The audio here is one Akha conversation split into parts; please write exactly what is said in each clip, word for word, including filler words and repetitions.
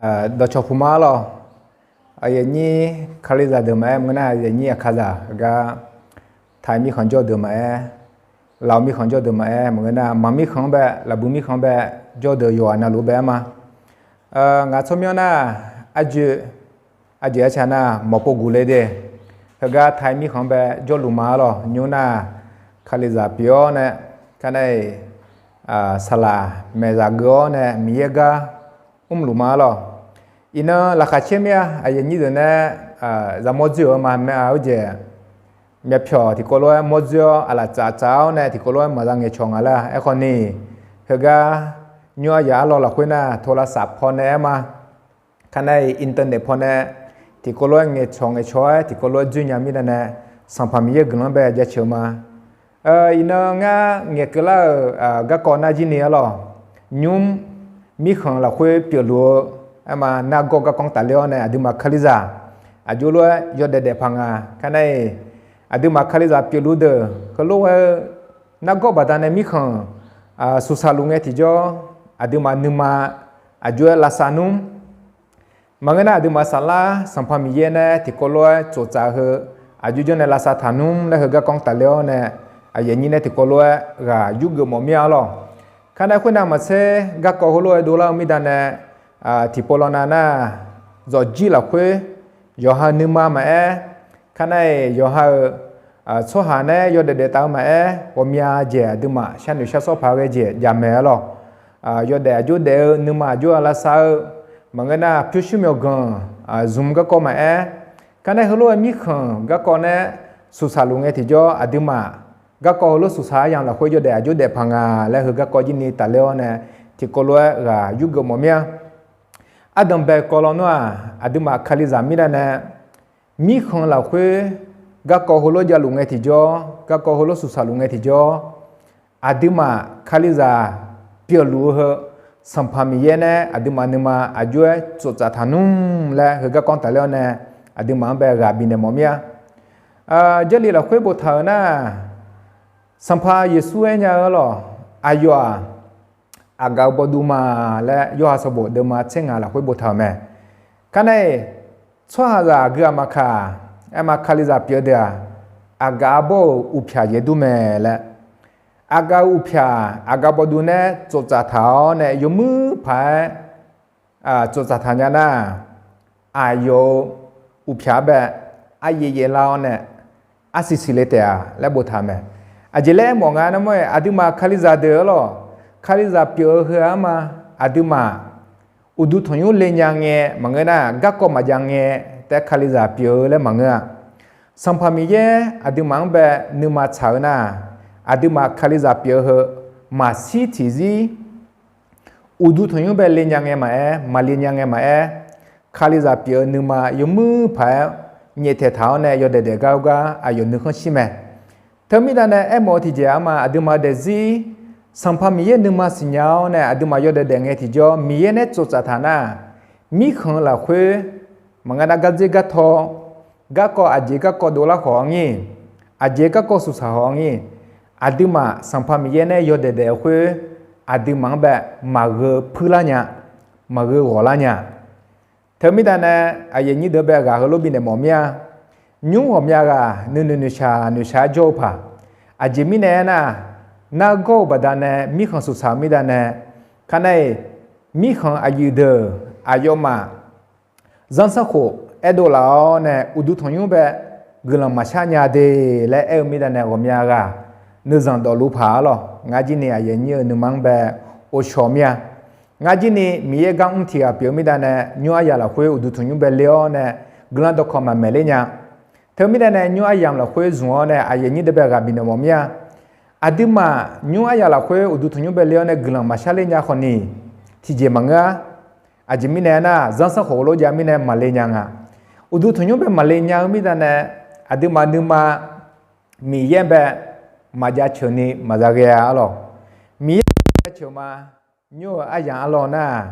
Dawqcawq puq ma-ar lawq. Aqyuif aqnyir Kalizaq deuq maqaer, maqngeur nar aqyuif aqnyir Aqkaqzaq heugar, Taiq mirkhanq jawr deuq maqaer, Laoq mirkhanq jawr deuq maqaer, maqngeur nar Manq mirkhanq-anr bae, Lafbuiq mirkhanq bae jawr deuq yawqghaq navluf-eu bae-ar ma. Ngaq tsawrmyanr nar, arjoe, aqjeq arca nar mawqpov guq le de. Heugar Taiq mirkhanq-anr bae jawrluf ma-ar lawq. Nymr nar Kalizaq pyeuf-awr nae, kar nar-iq, saqlaq maeqzaq geuf-awr nae Miqyaer gar mrluf ma-ar lawq. Iqnan laqkhaq caer mir-a, aqyuif aqnyir deuq nae zaq mawr dzoer-eu ma mae-a. Heujeq myavpyawq tiqkawv lof-aer mawr dzoer-awr, aqlaf tsaf tsaf-awr nae tiqkawv lof-aer maqza ngaeqcawq nga laer-a. Aerkhawf ni, heugar nymr aryaq arlawr lafkhoer nar, โทรศัพท์ pawnae-aer ma, kar nar-iq internet pawnae tiqkawv lof-aer ngaeqcawq ngaeqcawq-aer tiqkawv lof-aer dzoer nya mir nar nae, Sanqpaq Miqyaer guiqlanq-anr bae jaceuq-eu ma. Iqnan ngar ngaeqkeuv lar-euq garkawv nar jir ni-ar lawq. Nymr mirkhanq lafkhoer pyeufluf-eu aer ma, nargawr garkawv-anr tafler-awr nae aqduimaf Kalizaq aqjox lof-aer yawdaef daefpaq nga. Kar nar-iq, aqduimaf Kalizaq pyeufluf deuq heulof-aer nargawr baqdanae mirkhanq suqsaq luf ngae tiqjawr, aqduimaf nuima aqjox-aer lavsav nmr. Maqngeur nar aqduimaf saflar Sanqpaq Miqyaer nae tiqkawv lof-aer tsoftsaf-eu heu, aqjox janr nae lavsav taq nmr laer heu garkawv-anr tafler-awr nae, aqyuif aqnyir nae tiqkawv lof-aer ghaq yurgeuf mawf mir-a-ar lawq. Kar nar khoernav maqtser garkawv heulof-aer dovlar-eu mirda nae, tiqpov lawnav nar, zawqjir lafkhoer yawqha-euq nuima maqaer, kar nar-iq yawqha-euq tsawrhaq nae yawdaef daeftaf-eu maqaer, ghawqmya jeq aqduimaf sharnoeq shar sawr paq ghae jeq jaqmaeq-ar lawq. Yawdaef aqjox daef-eu nuima aqjox-a lavsav-eu, maqngeur nar pyurshuir myawqganq zmq garkawv maqaer, kar nar heulof-aer mirkhanq garkawv nae suqsaq luf ngae tiqjawr, aqduimaf garkawv heulof suqsaq aryamq lafkhoer yawdaef aqjox daefpaq nga laer heu garkawv jir ni tafler-awr nae, tiqkawv lof-aer ghaq yurgeuf mawf mir-a. Ardanq bae kawv lawnmr-aq, aqduimaf Kalizaq mirda nae mirkhanq lafkhoer garkawv heulof javluf ngae tiqjawr, garkawv heulof suqsaq luf ngae tiqjawr, aqduimaf Kalizaq pyeufluf-eu heu, Sanqpaq Miqyaer nae aqduimaf nuima aqjox-aer tsoftsaf taq nmr laer heu garkawv-anr tafler-awr nae, aqduimaf-anr bae ghaq bifnaeq mawf mir-a. Jarlif lafkhoer boftaq-euq nar, Sanqpaq Yeqsur aernya-eu lawq, aqyawf-aq, aqgaf-eu bawduv ma laer Yorhaq sanqbof deuvma tser ngaq lafkhoer boftaq-euq mae. Kar nar-iq, tsawrhaqzaq aqgeu aqmaqkaq, aer ma Kalizaq pyeuf-eu deuq-aq, aqgaf arbawr-euq uqpyaq yaeq dur mae laer. Aqgaf-euq uqpyaq aqgaf bawduv nae tsoftsaf taq-awr nae yawmuir paq-aer tsoftsaf taq nya nar, aqyawf-euq uqpyaq-anr bae aryaev yaev lar-awr nae arsiq siqle taef-a laer boftaq-euq mae. Aqjeq laer aermawf nga nar mawr-aer, aqduimaf Kalizaq deuq-ar lawq, Kalizaq pyeuf-eu heu-aq ma, aqduimaf uqduq tanqnymr le nya ngae maqngeur nar, garkawv maqjav ngae taef-aer Kalizaq pyeuf-eu laer maqngeur-a. Sanqpaq Miqyaer aqduimaf-anr bae nuima tsaq-eu nar, aqduimaf Kalizaq pyeuf-eu heu maqshir tiqzir uqduq tanqnymr bae le nya ngae maqaer, maqle nya ngae maqaer, Kalizaq pyeuf-eu nuima yawmuir paq-aer nyaeftaeq taq-awr nae yawdaef daef gar-eu gar aqyawf nuikhanr shir mae. Teumirda nae aermawf-eu tiqjeq-aq ma, aqduimaf daefzir Sanqpaq Miqyaer nuima siqnya-awr nae aqduimaf yawdaef daef ngae tiqjawr Miqyaer nae tsoftsaf taq nar, mirkhanq-eu lafkhoer maqngar nar gardzer gartaw, garkawv aqjeq garkawv dovlar khawf-anr ngir, aqjeq garkawv suqsaq khawf-anr ngir, aqduimaf Sanqpaq Miqyaer nae yawdaef daef-eu khoer, aqduimaf-anr bae maqgheu puirlar nya, maqgheu ghawqlar nya. Teumirda nae aqyuif aqnyir deuq bae ghaq heulof bifnaeq mawf mir-a. Nymr ghawqmya ghaq nuinoeq noeqshaq noeqshaq-aer jawr-eu paq. Aqjeq mirnae aernar, nargawr-eu baqdanae mirkhanq suqsaq-eu mirda nae, kar nar-iq, mirkhanq aqyuif deuq aqyawfmaf zanrsanrkhof aerdov laf-awr nae uqduq tanqnymr bae guiqlanq maqshar nya de laer aer-eu mirda nae ghawqmya ghaq nuizanq dawfluf paq-ar lawq. Ngar jir ni aqyuif aqnyir-euq nuima-anr bae ghovshaw mir-a. Ngar jir ni Miqyaer gar mr tiq ghaq pyeuf-eu mirda nae nymr aryaq lafkhoer uqduq tanqnymr bae le-awr nae guiqlanq dawqkawq maqmaeq ler nya. Teumirda nae nymr aryamq lafkhoer zmq-awr nae aqyuif aqnyir deuq bae ghaq bifnaeq mawf mir-a. Aqduimaf nymr aryaq lafkhoer uqduq tanqnymr bae le-awr nae guiqlanq maqshar ler nya khawf ni tiqjeq maqngeur-a. Aqjeq mirnae aernar, zanrsanrkhof lof jav mirnae maqle nya nga. Uqduq tanqnymr bae maqle nya-eu mirda nae, aqduimaf nuima Miqyaer bae maqjav ceuq ni maqza ghae-a-ar lawq. Miqyaer bae maqjav ceuq ma, nymr-euq aryamq arlawr nar,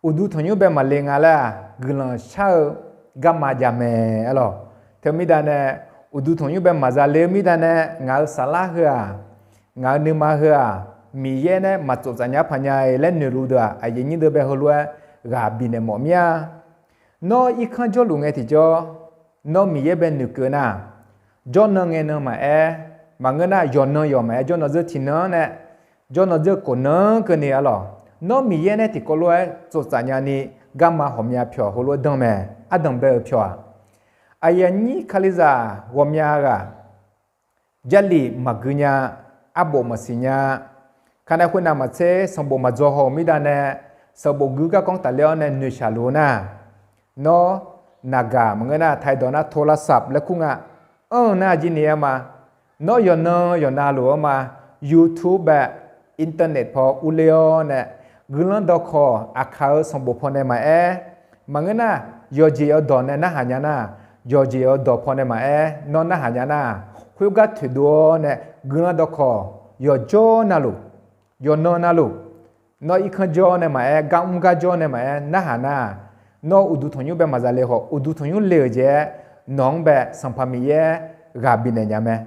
uqduq tanqnymr bae maqle nga laer-aq, guiqlanq shar-eu garma jav mae-ar lawq. Teumirda nae, uqduq tanqnymr bae maqza le-eu mirda nae, ngaq-euq saflar heu-aq, ngaq-euq nuima heu-aq, Miqyaer nae maqtsoftsaf nya paq nya-iq laer noeqluf deuq-aq, aqyuif aqnyir deuq bae heulof-aer ghaq bifnaeq mawf mir-a. Nawr irkanr jawrluf ngae tiqjawr, nawr Miqyaer bae noeqkeuv nar, jawrnan ngae nan maqaer, maqngeur nar yawqnan yawq maqaer, jawrnan dzeur tiqnan-anr nae, jawrnan dzeur khofnan keuvni arlawq, nawr Miqyaer nae tiqkawv lof-aer tsoftsaf nyani garma ghawqmya pyawq heulof-aer danr mae. Ardanq bae-eu pyawq-aq, aqyuif aqnyir Kalizaq ghawqmya ghaq, Jarlif maqgui nya, arbof maqsiq nya, kanae khoernav maqtser sanqbof maqdzaw haw-euq mirda nae, sanqbof gui garkawv tafler-awr nae noeqshaq luf-eu nar, nawr naqgaq maqngeur nar taedawq nar โทรศัพท์ laer kur nga, anr-eu nar jir ni aer ma, nawr yawqnan yawqnan luf-anr ma, YouTube bae, internet paw urler-awr nae, guiqlanq dawqkawq aqkaq-euq sanqbof pawnae maqaer, maqngeur nar, yawqjeq yawqdawq nae narhaq nya nar, yawqjeq yawqdawq pawnae maqaer, nawr narhaq nya nar, khoergar toeqdov-awr nae, guiqlanq dawqkawq yawqjawr navluf, yawqnan navluf, nawr irkanr jawr nae maqaer, gar mr gar jawr nae maqaer narhaq nar, nawr uqduq tanqnymr bae maqza le khawf, uqduq tanqnymr le-euq jeq-aer nawq-anr bae Sanqpaq Miqyaer ghaq bifnaeq nya mae.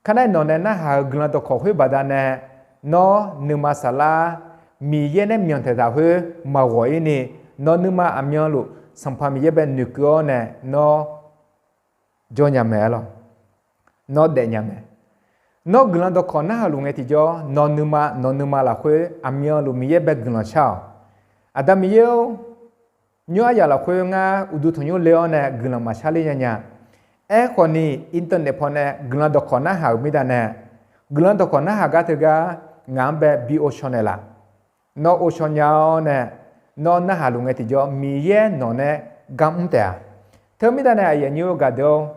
Kanae nawq nae narhaq-euq guiqlanq dawqkawq khoer baqdanae, nawr nuima saflar Miqyaer nae myanq taeqtaq khoer maqghawq-ir ni, nawr nuima aqmyanluf Sanqpaq Miqyaer bae noeqkeuv-awr nae nawr jawr nya mae arlawq. Nawr daef nya mae. Nawr guiqlanq dawqkawq narhaq luf ngae tiqjawr, nawq nuima nawq nuima lafkhoer aqmyanluf Miqyaer bae guiqlanq shar-awq. Aqda Miqyaer-or, nymr aryaq lafkhoer ngar uqduq tanqnymr le-awr nae guiqlanq maqshar ler nya nya. Aerkhawf ni, internet pawnae guiqlanq dawqkawq narhaq-euq mirda nae, guiqlanq dawqkawq narhaq gar teugar ngaq-anr bae bi ghovshaw naeqlaf. Nawr ghovshaw nya-awr nae, nawr narhaq luf ngae tiqjawr Miqyaer nawq nae gar mr taef-a. Teumirda nae aqyuif aqnyir-eu gaqdeuq-or,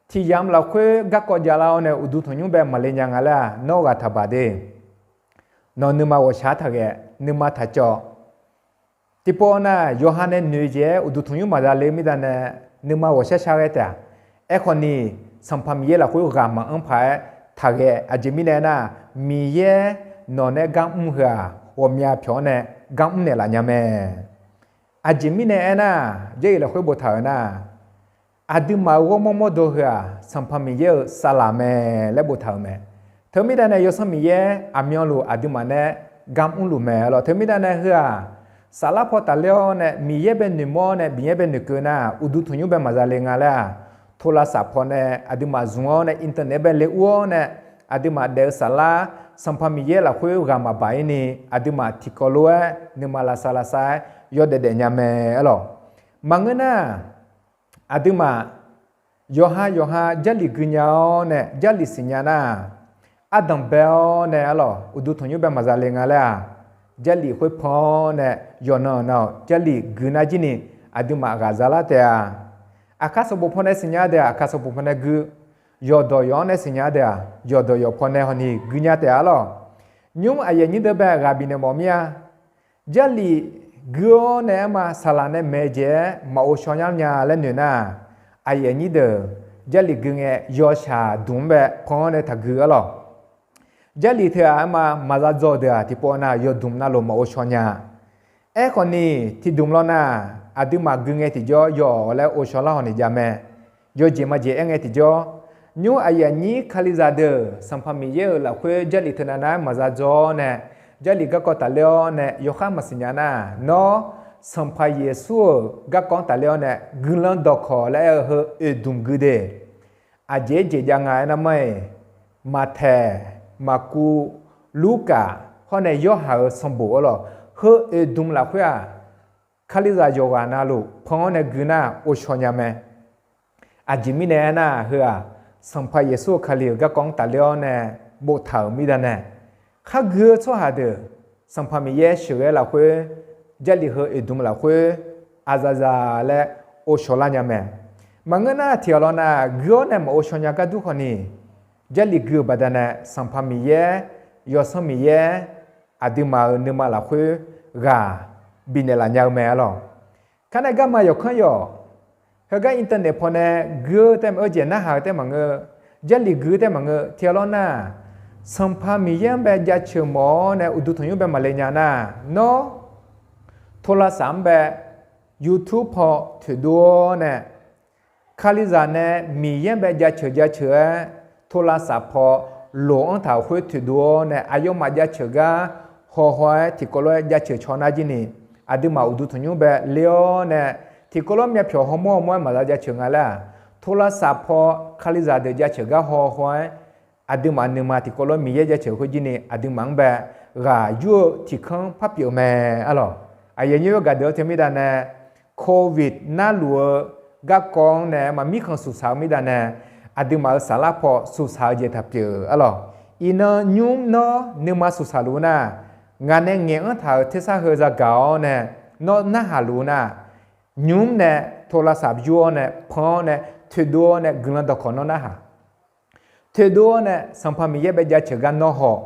tiqyamq lafkhoer garkawv javlar-awr nae uqduq tanqnymr bae maqle nya nga laer-aq, nawr ghaq taqbaq de. Nawq nuima ghawqshaq taqghae, nuima taqcawv. Tiqpov nar, yawqha nae noeq jeq-aer uqduq tanqnymr maqza le-eu mirda nae, nuima ghawqshaq shar ghae taef-a. Aerkhawf ni, Sanqpaq Miqyaer lafkhoer ghaq maqanr paq-aer taqghae. Aqjeq mirnae aernar, Miqyaer nawq nae gar mr heu-aq, ghawqmya pyawq-anr nae gar mr naeqlaf nya mae. Aqjeq mirnae aernar, Jarlif lafkhoer boftaq-euq nar, aqduimaf-euq ghawrmawr mawrdawq heu-aq, Sanqpaq Miqyaer-euq saflar mae laer boftaq-euq mae. Teumirda nae Yawsanr Miqyaer aqmyanluf aqduimaf nae gar mrluf mae arlawq. Teumirda nae heu-aq, saflar paw tafler-awr nae Miqyaer bae noeqmawr-awr nae Miqyaer bae noeqkeuv nar, uqduq tanqnymr bae maqza le nga laer-aq, โทรศัพท์ pawnae aqduimaf zmq-awr nae internet bae le ur-awr nae, aqduimaf daef-eu saflar Sanqpaq Miqyaer lafkhoer ghaq maqbaq-ir ni, aqduimaf tiqkawv lof-aer nuima lavsav lavsav-aer yawdaef daef nya mae arlawq. Maqngeur nar, aqduimaf yawqha yawqha Jarlif gui nya-awr nae Jarlif siqnya nar, ardanq bae-awr nae arlawq, uqduq tanqnymr bae maqza le nga laer-aq, Jarlif khoer pan-awr nae yawqnan nar-awq Jarlif gui nar jir ni aqduimaf ghaq zalar taef-a. Aqkar sanqbof pawnae siqnya deuq-aq, aqkar sanqbof pawnae gui, yawqdawq yawq-anr nae siqnya deuq-aq, yawqdawq yawq pawnae hawni gui nya taef-a arlawq. Nymr aqyuif aqnyir deuq bae ghaq bifnaeq mawf mir-a. Jarlif gui-awr nae aerma saqlaq nae maeq-eu jeq-aer maqghov shaw nyar nya laer noeq nar, aqyuif aqnyir deuq Jarlif gui ngae yawshaq dmq-anr bae pan-awr nae taqgui arlawq. Jarlif teu-aq aerma maqza dzaw-eu deuq-aq tiqpov nav yawdmq navluf maqghov shaw nya. Aerkhawf ni, tiqdmq lawr nar, aqduimaf gui ngae tiqjawr yawf laer ghovshaw lar hawni jav mae. Yawjeq majeq aer ngae tiqjawr, nymr aqyuif aqnyir Kalizaq deuq Sanqpaq Miqyaer-euq lafkhoer Jarlif teunav nav-aer maqza dzaw-awr nae, Jarlif garkawv tafler-awr nae yawkhar maqsiqnya nar, nawr Sanqpaq Yeqsur-euq garkawv-anr tafler-awr nae guiqlanq dawqkawq laer aer-eu heu oeqdmq gui de. Aqjeq-aer jeq jav nga aernar mar-iq, Maqtaeq, Maqkuv, Lurkaf hawr nae Yorhaq-euq sanqbof arlawq, heu oeqdmq lafkhoer-aq, Kalizaq yawqghaq navluf pan-awr nae gui nar ghovshaw nya mae. Aqjeq mirnae aernar, heu-aq, Sanqpaq Yeqsur-eu Kali-euq garkawv-anr tafler-awr nae boftaq-euq mirda nae, khar gui-eu tsawrhaq deuq Sanqpaq Miqyaer sheuqghae lafkhoer, Jarlif heu oeqdmq lafkhoer aqzaqzaq laer ghovshaw lar nya mae. Maqngeur nar, tiqghaq lawr nav gui-awr nae maqghovshaw nya gar dur khawf ni, Jarlif gui-euq baqdanae Sanqpaq Miqyaer, Yawsanr Miqyaer, aqduimaf-euq nuima lafkhoer ghaq bifnaeq laf nya-eu mae arlawq. Kar nae garma yawqkanr yawq, heugar internet pawnae gui-eu tae maqngeur, jeq narhaq-eu tae maqngeur, Jarlif gui-eu tae maqngeur, tiqghaq lawr nar, Sanqpaq Miqyaer-anr bae jaceuq mawf-awr nae uqduq tanqnymr bae maqle nya nar, nawr โทรศัพท์ anr bae YouTube paw toeqdov-awr nae, Kalizaq nae Miqyaer-anr bae jaceuq jaceuq-aer โทรศัพท์ paw loq-anr taq khoer toeqdov-awr nae aqyawfmaf jaceuq gar hawhaw-aer tiqkawv lof-aer jaceuq caw nar jir ni, Aqduimaf uqduq tanqnymr bae le-awr nae, tiqkawv lof-aer myavpyawq hawmawr hawmawr-aer maqza jaceuq nga laer-aq, โทรศัพท์ paw kalizaq deuq jaceuq gar haw haw-aer, aqduimaf nuima tiqkawv lof-aer Miqyaer jaceuq khoerjir ni aqduimaf-anr bae ghaq yur-eu tiqkanr par pyeuf-eu mae arlawq. Aqyuif aqnyir gaqdeuq-awr teumirnae nae, โควิด narluf-eu garkawv-anr nae maqmirkhanq suqsaq-eu mirnae nae, aqduimaf-euq saflar paw suqsaq-eu jeq taq pyeuf arlawq. Iqnan nymr nawr nuima suqsaq luf nar, ngaq nae ngaeq-anr taq-euq tersar heu zagaq-awr nae, nawr narhaq luf nar, nymr nae โทรศัพท์ yur-awr nae pan-awr nae toeqdov-awr nae guiqlanq dawqkawq nawr narhaq. Toeqdov-awr nae Sanqpaq Miqyaer bae jaceuq gar nawr haw.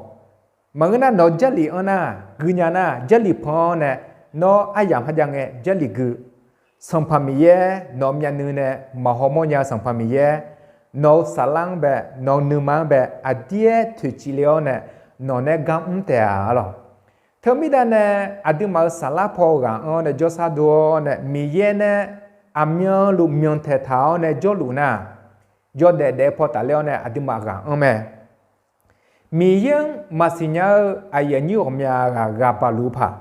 Maqngeur nar nawq-eu jarlif anr nar, guinya nar jarlif pan-awr nae, nawr aryamq kharjav ngae jarlif gui. Sanqpaq Miqyaer nawq-eu myavnuiv nae maqhaw mawrnya-eu Sanqpaq Miqyaer, nawq-eu saflar-anr bae, nawq-eu nuima-anr bae aqdir-aer toeqciv le-awr nae, nawq nae gar mr taef-a arlawq. Teumirnae nae, aqduimaf-euq saflar paw ghaq anr-awr nae jawrshar dov-awr nae Miqyaer nae aqmyanluf myanq taeqtaq-awr nae jawrluf nar, yawdaef daef-eu paw tafler-awr nae aqduimaf ghaq anr mae. Miqyaer-anr maqsiqnya-eu aqyuif aqnyir ghawqmya ghaq ghaq baq luf-eu paq.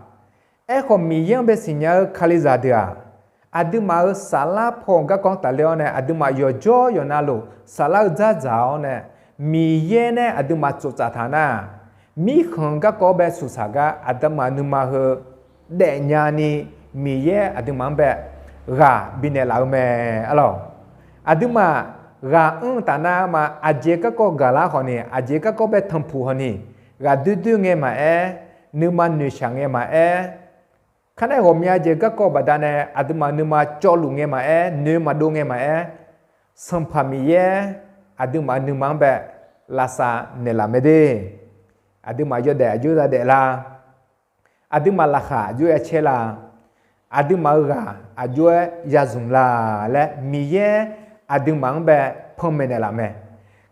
Aerkhawf Miqyaer-anr bae siqnya-eu kalizaq deuq-aq, aqduimaf-euq saflar paw garkawv-anr tafler-awr nae aqduimaf yawqjawr yawqnavluf saflar-eu dzardzaq-awr nae, Miqyaer nae aqduimaf tsoftsaf taq nar, mirkhanq garkawv bae suqsaq gar aqduimaf nuima heu daefnya ni Miqyaer aqduimaf-anr bae ghaq bifnaeq laf-eu mae arlawq. Aqduimaf ghaq anr-eu taf nar ma, aqjeq garkawv gaqlar khawf ni, aqjeq garkawv bae tanqpuq khawf ni, ghaqdoer doer ngae maqaer, nuima noeqshaq ngae maqaer, kharnae ghawqmya jeq garkawv baqdanae aqduimaf nuima cawvluf ngae maqaer, noeq maqdov ngae maqaer, Sanqpaq Miqyaer aqduimaf nuima-anr bae lavsav naeqlaf mae de. Aqduimaf yawdaef aqjox-aer yadaef la? Aqduimaf laqkhaq aqjox-aer yacaer la? Aqduimaf-eu ghaq aqjox-aer yazmq la laer Miqyaer aqduimaf-anr bae panmaeq naeqlaf mae.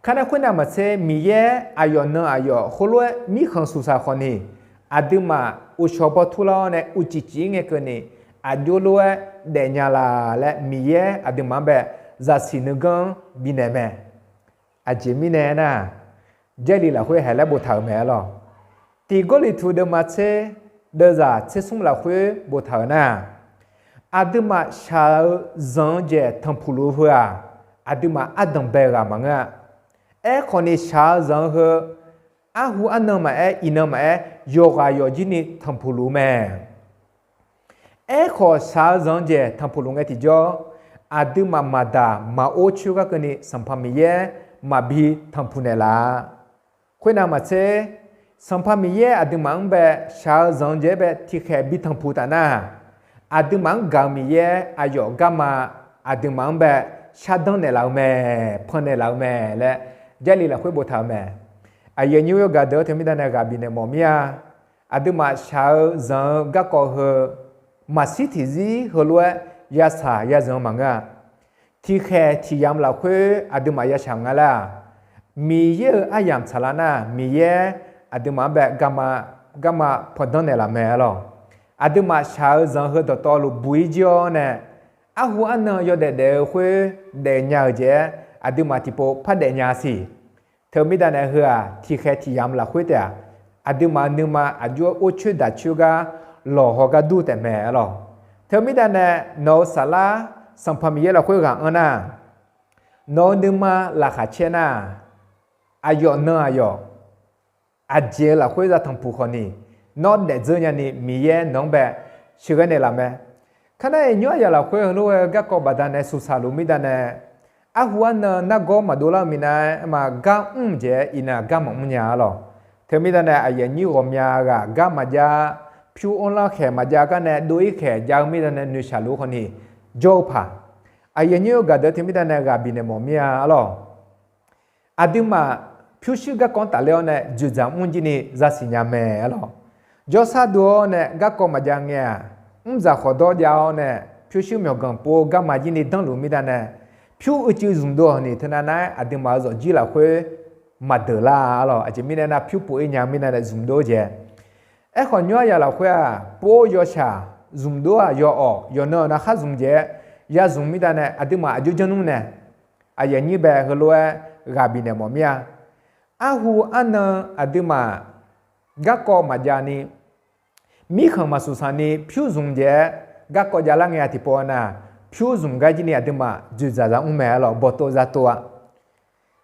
Kharnae khoernav maqtser Miqyaer aqyawf nan aqyawf heulof-aer mirkhanq suqsaq khawf ni, aqduimaf uqshawq baw turlar-awr nae uqcif cif-ir ngae keuvni aqjox lof-aer daefnya la laer Miqyaer aqduimaf-anr bae zaqsiq nuiganr bifnaeq mae. Aqjeq mirnae aernar, Jarlif lafkhoer haeq laer boftaq-euq mae arlawq. Tiq Gawrliqtu deuvma tser, deuvzaq tser smr lafkhoer boftaq-euq nar, aqduimaf shaq-eu zanq-eu jeq tanqpuq luf-eu heu-aq, aqduimaf ardanq bae-eu ghaq maqngeur-a. Aerkhawf ni shaq-eu zanq-eu heu, arhu arnan maqaer, iqnan maqaer, yawqghaq yawqjir ni tanqpuq luf-eu mae. Aerkhawf shaq-eu zanq-eu jeq tanqpuq luf ngae tiqjawr, aqduimaf maqdaq maqor coer gar keuvni Sanqpaq Miqyaer maqbi tanqpuq naeqlaf-a. Khoernav maqtser, Sanqpaq Miqyaer aqduimaf-anr bae shaq-eu zanq-eu jeq-aer bae tiqkhaeq bi tanqpuq taf nar, aqduimaf-anr gaq-eu Miqyaer aqyawf garma aqduimaf-anr bae shardanr naeqlaf-eu mae, pannaeq laf-eu mae laer Jarlif lafkhoer boftaq-euq mae. Aqyuif aqnyir gaqdeuq-anr teumirnae nae ghaq bifnaeq mawf mir-a. Aqduimaf shaq-eu zanq-eu garkawv heu maqshir tiqzir heulof-aer yashaq yazanq-eu maqngeur-a. Tiqkhaeq tiqyamq lafkhoer aqduimaf yashaq nga laer-aq, Miqyaer-euq aryamq tsaqlar nar, Miqyaer aqduimaf-anr bae garma pandanr naeqlaf mae arlawq. Aqduimaf shaq-eu zanq heu dawqtawvluf buq-ir jir-awr nae, arhu arnan yawdaef daef-eu khoer daefnya-euq jeq-aer aqduimaf tiqpov par daefnya siq. Teumirnae nae heu-aq tiqkhaeq tiqyamq lafkhoer taef-aq, aqduimaf nuima aqjox-aer or coer daq coer gar lawqhaw gar dur taef mae arlawq. Teumirnae nae nawq-euq saflar Sanqpaq Miqyaer lafkhoer ghaq anr nar, nawq-eu nuima laqkhaq caer nar, aqyawf nan aqyawf aqjeq-eu lafkhoer za tanqpuq khawf ni, nawr daefdzeur nyani Miqyaer nawq-anr bae sheuqghae naeqlaf mae. Kar nar-iq nymr aryaq lafkhoer heulof-aer garkawv baqdanae suqsaq luf mirda nae, arhu arnan nargawr maqdov lar-eu minav-aer ma gar mr-eu jeq-aer iqnan gar maqmr nya arlawq. Teumirda nae aqyuif aqnyir ghawqmya ghaq gar maqjav, pyur anrlar khaeq maqjav gar nae dov-ir khaeq jav-eu mirda nae noeqshaq luf khawf ni jawr-eu paq. Aqyuif aqnyir-eu gaqdeuq teumirda nae ghaq bifnaeq mawf mir-a arlawq. Aqduimaf pyurshuir garkawv-anr tafler-awr nae dzoeqdzaq mr jir ni zasiq nya mae arlawq. Jawrshar dov-awr nae garkawv maqjav ngae-aq, mrzaq khawqdawr jav-awr nae pyurshuir myawqganq pov-eu garma jir ni danrluf mirda nae, pyur uicuiv zmqdov-awq ni teunav nar-aer aqduimaf-euq zawqjir lafkhoer maqdeuq lar arlawq. Aqjeq mirnae nar pyur pov-ir nya-eu mirda nae zmqdov-eu jeq. Aerkhawf nymr aryaq lafkhoer-aq pov-eu yawshaq zmqdov-aq yawawq yawqnan-euq navkhar zmq jeq-aer ya zmq mirda nae aqduimaf aqjox janr nmr nae, aqyuif aqnyir bae heulof-aer ghaq bifnaeq mawf mir-a. Arhu arnan aqduimaf garkawv maqjav ni, mirkhanq maqsuq saq ni pyur zmq jeq-aer garkawv javlar ngae-a tiqpov nar, pyur zmq gar jir ni aqduimaf dzoeqdzaq za mr mae-a lawq, bawqtov zatov-a.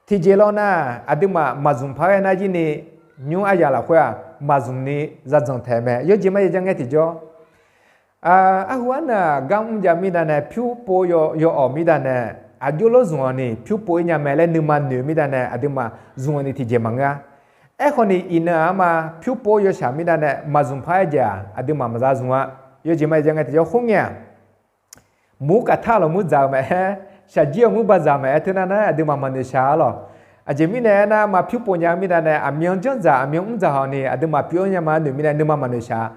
Tiqjeq lawr nar, aqduimaf maqzmq paq-aer nar jir ni, nymr aryaq lafkhoer-aq maqzmq ni zadzanq taeq mae. Yawjeq majeq ja ngae tiqjawr, arhu arnaeq-aq gar mr jav mirda nae pyur pov yaw-awq mirda nae, aqjox lor zmq-awq ni pyur pov-ir nya mae laer nuima noeq mirda nae aqduimaf zmq-awq ni tiqjeq maqngeur-a. Aerkhawf ni iqnan-aq arma pyur pov yawshaq mirda nae maqzmq paq-aer jeq-aq aqduimaf maqza zmq-a. Yawjeq majeq ja ngae tiqjawr khoerngae-aq, mur kaqtar lawqmur dzaq-eu maqaer, shaqjir lawqmur badzaq maqaer teunav nar aqduimaf maqnoeq shaq-a lawq. Aqjeq mirnae aernar, arma pyur pov nya-eu mirda nae aqmyan janr dzaq aqmyan mr dzaq hawq ni aqduimaf pyeuf-anr nya ma noeq mirnae nuima maqnoeq shaq-a.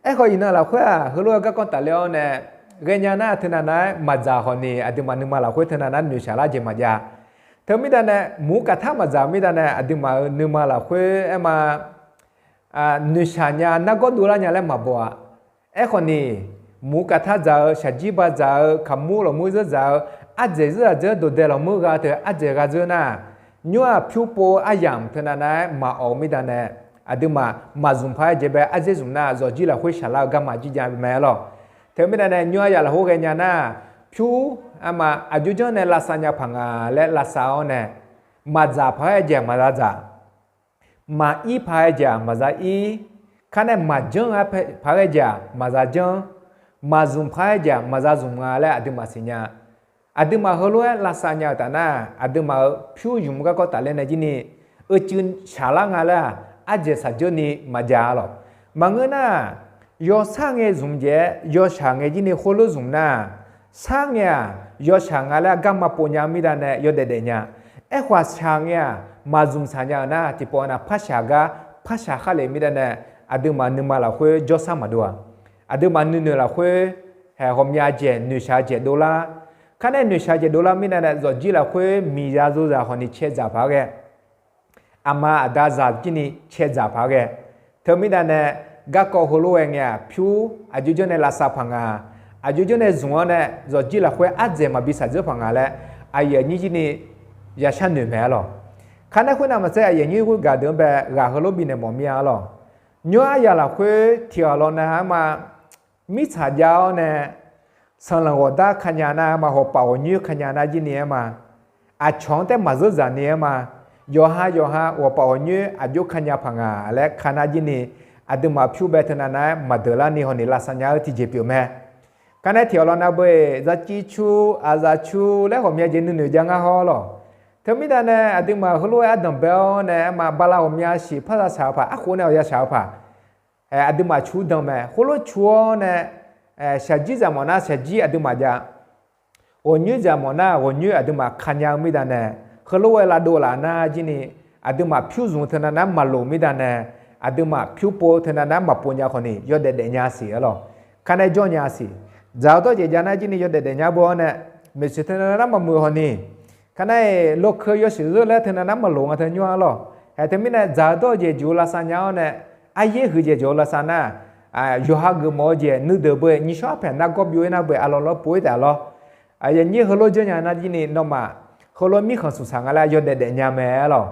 Aerkhawf iqnan lafkhoer-aq heulof-aer garkawv tafler-awr nae ghaenya nar teunav nar-aer maqdzaq hawq ni aqduimaf nuima lafkhoer teunav nar noeqshaq lar jeq maqjav. Teumirda nae mur kaqtar maqdzaq-eu mirda nae aqduimaf-euq nuima lafkhoer aerma noeqshaq nya nargawr dovlar nya laer maqbaw-a. Aerkhawf ni, mur kaqtar dzaq-eu shaqjir badzaq-eu kaqmur lawqmur zeur dzaq-eu ardzaeq zeur-aq dzeur dawqdae lawqmur gha teu ardzaeq gha dzeur nar, nymr-aq pyur pov aryamq teunav nar-aer maqawq-eu mirda nae, aqduimaf maqzmq paq-aer jeq bae ardzer zmq nar zawqjir lafkhoer shaqlar-eu garma jir jav mae-a lawq. Teumirda nae nymr aryaq lafkhoer ghaenya nar, pyur arma aqjox janr nae lavsav nya paq nga laer lavsav-awr nae, maqdzaq paq-aer jeq-aq maqza dzaq, maqir paq-aer jeq-aq maqza ir, kar nae maqjanr paq-aer jeq-aq maqza janr, maqzmq paq-aer jeq-aq maqza zmq nga laer aqduimaf siqnya. Aqduimaf heulof-aer lavsav nya-euq taf nar, aqduimaf-euq pyur zmq garkawv tafler nae jir ni, eucuiv shaqlar nga laer-aq ardzaeq shaqdzeur ni maqjav-a lawq. Maqngeur nar, yawshaq ngae zmq jeq-aer yawshaq ngae jir ni khoerlof zmq nar, shar ngae-aq yawshaq nga laer garma pov nya-eu mirda nae yawdaef daef nya. Aerkhawf shaq ngae-aq maqzmq shaq nya-euq nar tiqpov nav parshaq gar parshaq khar lef mirda nae, aqduimaf nuima lafkhoer jawrshar maqdov-a. Aqduimaf nuinoeq lafkhoer haeq ghawqmya jeq noeqshaq jeq dovlar. Kar nae noeqshaq jeq dovlar mirda nae zawqjir lafkhoer miqzaq zozaq hawq ni caedzaq paq-aer ghae, aqma aqda zaq jir ni caedzaq paq-aer ghae. Teumirda nae garkawv heulof-aer ngae-aq pyur aqjox janr nae lavsav paq nga, aqjox janr nae zmq-awr nae zawqjir lafkhoer ardzaeq maqbi shaqdzeur paq nga laer aqyuif aqnyir jir ni yashar noeq mae-a lawq. Kar nae khoernav maqtser aqyuif aqnyir ghoer gaq deuq-anr bae ghaq heulof bifnaeq mawf mir-a lawq. Nymr aryaq lafkhoer tiq ghaq lawq nav-aer ma, mirtsaq jav-awr nae sanqlanq ghawqdar kanya nar-aer ma, hawpaf ghawqnyoer kanya nar jir ni-aer ma, aqcawq-anr taef maqzeur dzaq ni-aer ma, yawqha yawqha ghawqpaf ghawqnyoer aqjox kanya paq nga laer ka nar jir ni, aqduimaf pyur bae teunav nav-aer maqdeuq lar ni hawq ni lavsav nya-eu tiqjeq pyeuf mae. Kar nae tiq ghaq lawq nav beu-eq, zaqciv cu, aqzaf cu laer ghawqmya jeq nuinoeq jav ngar hawr lawq. Teumirda nae aqduimaf heulof-aer ardanq bae-awr nae aer ma, bala ghawqmya siq par za shaq-eu paq, arkhof nae awq ya shaq-eu paq, aqduimaf cu dan mae. Khoerlof cu-awr nae, shaqjir dzaq mawf nar shaqjir aqduimaf jav, ghawqnyoer dzaq mawf nar ghawqnyoer aqduimaf kanya-eu mirda nae, heulof-aer lavdov laf nar jir ni, aqduimaf pyur zmq teunav nav-aer maqloq mirda nae, aqduimaf pyur pov teunav nav-aer maqpov nya khawf ni yawdaef daef nya siq-a lawq. Kar nae jawr nya siq. Dzaq-eu dawr jeq jav nar jir ni yawdaef daef nya beu-awr nae, maeqtsoeq teunav nav-aer maqmuiq khawf ni, kar nar-iq lawkeu yawshuif zeur laer teunav nav-aer maqloq nga teu nymr-a lawq. Haeq teumirnae dzaq-eu dawr jeq juq-eu lavsav nya-awr nae, aryaer huiq jeq juq-eu lavsav nar, yawqha geufmawf-eu jeq nuideuq beu-eq, nyishawr arpaeq nargawr byov-ir nar beu-eq, aqlawq lawr pov-ir taef lawr. Aqyuif aqnyir heulof janrnya nar jir ni nawmaf heulof mirkhanq smqsaq nga laer yawdaef daef nya mae-a lawq.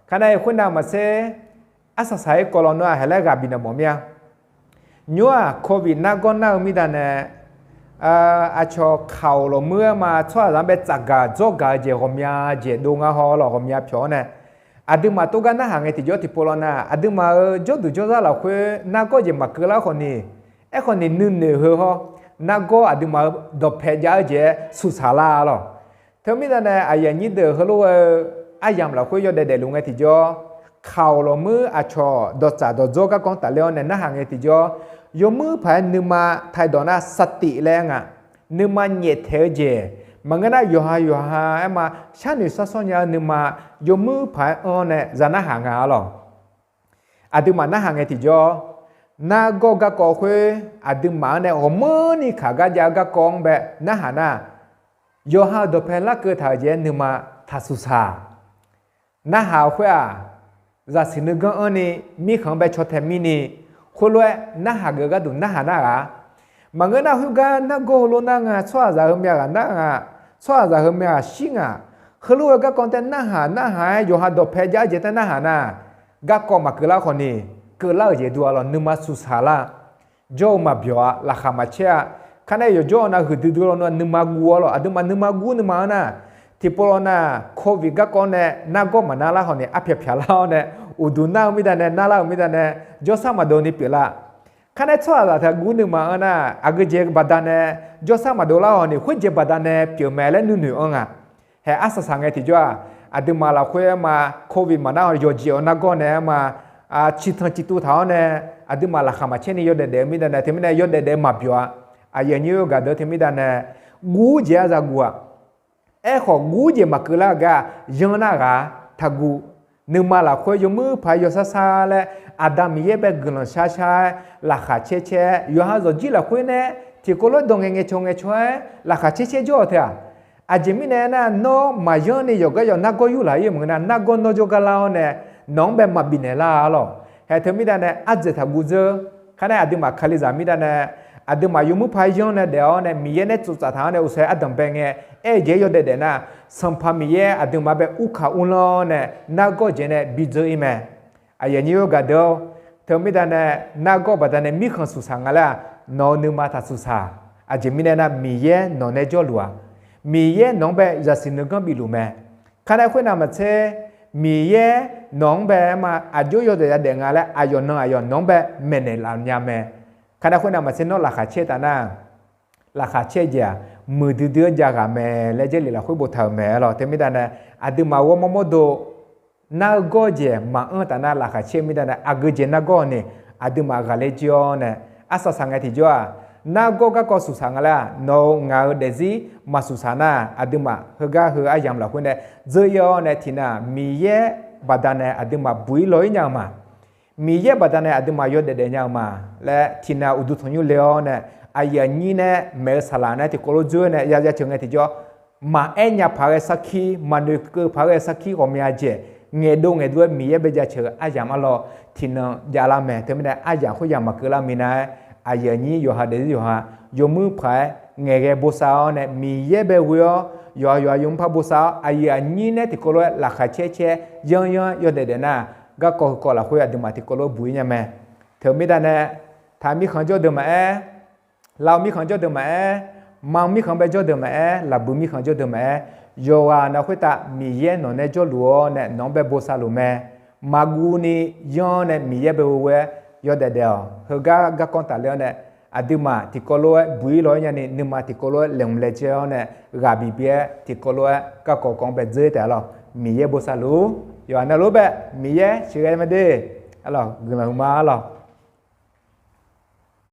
Kar nar-iq khoernav maqtser, arsaq saq-ir kawv lawnmr-aq haeq laer ghaq bifnaeq mawf mir-a. Nymr-aq covid nargawr nar-eu mirda nae, aqcawq kaq-awq lawqmur-aer ma tsawrhaqzaq-anr bae tsafgaq dzawrgaq-eu jeq ghawqmya jeq dov ngar haw lawq, ghawqmya pyawq-awr nae, aqduimaf tov gar narhaq ngae tiqjawr tiqpov lawr nar, aqduimaf-euq jawrduq jawrzar lafkhoer nargawr jeq maqkeuv lar khawf ni, aerkhawf ni nuinoeq heu hawr, nargawr aqduimaf-euq dawqpae jav-eu jeq-aer smqsaq lar-a lawq. Teumirda nae aqyuif aqnyir deuq heulof-aer aryamq lafkhoer yawdaef daefluf ngae tiqjawr, kaq-awq lawqmur aqcawq dawqtsaf dawqdzawr garkawv-anr tafler-awr nae narhaq ngae tiqjawr, yawmuir paq-aer nuima taedawq nar saqtif laer nga, nuima nyaeftaeq-eu jeq, maqngeur nar yawqha yawqha-aer ma, sharnoeq sharsawr nya-eu nuima, yawmuir paq-aer anr-awr nae za narhaq nga-a lawq. Aqduimaf narhaq ngae tiqjawr, nargawr garkawv khoer aqduimaf-anr nae ghawqmanrni kaq gar jav-eu garkawv-anr bae narhaq nar, yawqha-euq dawqpae larkeuv taq-euq jeq-aer nuima taqsuq saq. Narhaq-eu khoer-aq, zaqsiq nuiganr anrni, mirkhanq-anr bae caw tae mirni, khoerlof-aer narhaq geuf gharduq narhaq nar ghaq. Maqngeur nar khoergar nargawr heulof nar nga, tsawrhaqzaq heu myav ghaq nar nga, tsawrhaqzaq heu myav ghaq shir nga, heulof-aer garkawv tae narhaq narhaq-aer yawqha dawqpae jav-eu jeq tae narhaq nar, garkawv maqkeuv lar khawf ni, keuvlar-euq jeq duq-a lawq, nuima suqsaq lar. jawr-eu maqbyawq-a, laqkhaq maqcaer-a. Kar nae yawqjawr-eu nav huiqdui dui lawnmr-aq nuima guv-awr lawq. Aqduimaf nuima guv nuima-anr nar, tiqpov law nar, covid garkawv nae nargawr maqnar lar haw ni arpyaq pyaq lar-awr nae, uqduq nar-eu mirda nae narlar-euq mirda nae, jawrsar maqdov ni pyeuflar. Kar nae tsawrhaqzaq taqguv nuima-anr nar, aqgeujeq baqdanae jawrsar maqdov lar haw ni khoerjeq baqdanae pyeuf mae laer nuinoeq-anr nga. Hae arsaq saq ngae tiqjawr-aq, aqduimaf lafkhoer-aer ma, covid maqnar haw ni yawqjeq-awr nargawr nae-aer ma, ciqtanq ciqtuv taq-awr nae, aqduimaf laqkhaq maqcaer ni yawdaef daef-eu mirda nae teumirnae yawdaef daef maqbyawq-a. Aqyuif aqnyir-eu gaqdeuq teumirda nae, guv-ur jeq-a za guv-aq. Aerkhawf guv-ur jeq maqkeuv lar-eu gar yanr nar ghaq taqguv. Nuima lafkhoer yawmuir paq-aer yawsar sar laer, Aqda Miqyaer bae guiqlanq shar shar-aer, laqkhaq caer caer-aer, yawqha zawqjir lafkhoer nae tiqkawv lof-aer dawq ngae ngae caw ngae caw-aer laqkhaq caer caer jawr-eu teu-aq. Aqjeq mirnae aernar, nawr maqyanr ni yawqgar yawq nargawr yurlaq-ir-euq maqngeur nar, nargawr nawr jawrgar lar-awr nae, nawq-anr bae maqbifnaeq lar-a lawq. Hae teumirda nae ardzaeq taqguv dzeur. Kar nae aqduimaf Kalizaq mirda nae, aqduimaf yawmuir paq-aer yanr nae daef-awr nae Miqyaer nae tsoftsaf taq-awr nae uqshoe ardanq bae ngae, aer-eu jeq-aer yawdaef daef nar, Sanqpaq Miqyaer aqduimaf bae urkaq urlanr-awr nae nargawr jeq nae bidzeur-ir mae. Aqyuif aqnyir-eu gaqdeuq-awr, teumirda nae nargawr baqdanae mirkhanq suqsaq nga laer-aq, nawq-eu nuima taqsuqsaq. Aqjeq mirnae nar, Miqyaer nawq nae jawrluf-aq, Miqyaer nawq-anr bae zaqsiq nuiganr bifluf mae. Kar nae khoernav maqtser, Miqyaer nawq-anr bae-aer ma aqjox yawdaef yadaef nga laer aqyawf nan aqyawf nawq-anr bae maeqnaeq laf nya mae. Kar nae khoernav maqtser nawr laqkhaq caer taf nar, laqkhaq caer jeq-aq, muiqdui dui-anr jav ghaq mae laer Jarlif lafkhoer boftaq-euq mae-a lawq. Teumirda nae, aqduimaf ghawrmawr mawrdo nar-eu gawr jeq maqanr taf nar laqkhaq caer-eu mirda nae aqgeujeq nargawr ni, aqduimaf ghaqler jir-awr nae, arsaq saq ngae tiqjawr-aq, nargawr garkawv suqsaq nga laer-aq, nawq-eu ngaq-eu daefzir maqsuqsaq nar, aqduimaf heugar heu aryamq lafkhoer nae dzeur-ir-awr nae tiqnan Miqyaer baqdanae aqduimaf buq-ir law-ir nya-eu ma. Miqyaer baqdanae aqduimaf yawdaef daef nya-eu ma laer tiqnan uqduq tanqnymr le-awr nae, aqyuif aqnyir nae maeq-eu saqlaq nae tiqkawv lof dzoer nae ya ya ceuq ngae tiqjawr, maqaer nya paq ghae sarkir, maqnoeq keuv paq ghae sarkir ghawqmya jeq ngaeqdov ngaeqdov-aer Miqyaer bae jaceuq-eu aryamq arlawr tiqnan javlar mae. Teumirnae aryamq khoeryamq maqkeuv lar minav-aer, aqyuif aqnyir yawqha daefzir yawqha yawmuir paq-aer ngaeqghae bosav-awr nae Miqyaer bae ghoe-awr yawqha yawqha yawmuir par bosav-awr aqyuif aqnyir nae tiqkawv lof-aer laqkhaq caer caer yanr yanr yawdaef daef nar, garkawv heukawv lafkhoer aqduimaf tiqkawv lof-aer buq-ir nya mae. Teumirda nae, taq mirkhanq jawrdeuq maqaer, laf-eu mirkhanq jawrdeuq maqaer, ma-eu mirkhanq bae jawrdeuq maqaer, laqbui mirkhanq jawrdeuq maqaer, yawqghaq nav khoertav Miqyaer nawq nae jawrluf-awr nae nawq-anr bae bosav luf mae. Maqguv ni yanr nae Miqyaer bae ghoe-aer yawdaef daef-awq. Heugar garkawv tafler-awr nae, aqduimaf tiqkawv lof-aer buq-ir law-ir nyani nuima tiqkawv lof-aer laeqhmq laejae-awr nae ghaq bif byaer tiqkawv lof-aer garkawv kawv-anr bae dzeur taef-a lawq. Miqyaer bosav luf-ur. Yawqghaq navluf-ur bae Miqyaer sheuqghae ma de. Arlawq, guiqlanq huiqma arlawq.